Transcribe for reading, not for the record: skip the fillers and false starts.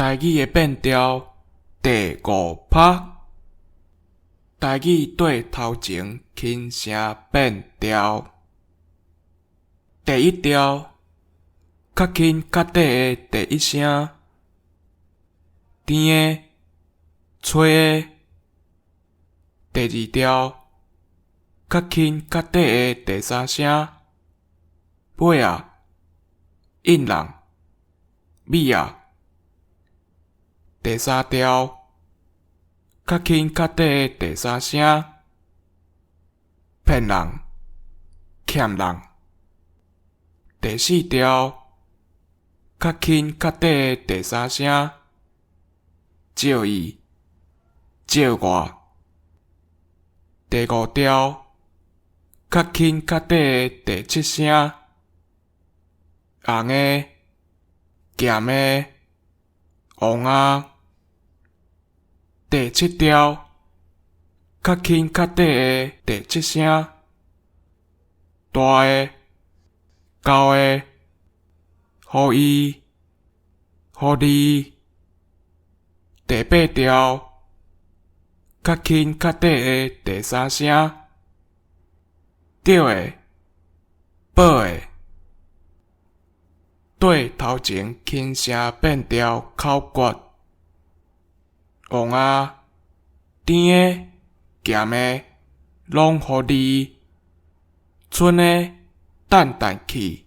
台語的變調第五拍，台語綴頭前輕聲變調。第一調，較輕較短的第一聲，甜的、吹的。第二調，較輕較短的第三聲，尾仔、應人、米仔。第三調，較輕較短的第三聲，騙人、欠人。第四調，較輕較短的第三聲，借伊、借我。第五調，較輕較短的第七聲，紅的、鹹的、王仔。第七調，較輕較短的第七聲，大的、厚的、予伊、予你。第八調，較輕較短的第三聲，著的、報的。綴頭前輕聲變調口訣：王仔、甜的、鹹的，攏予你。賰的，等等去。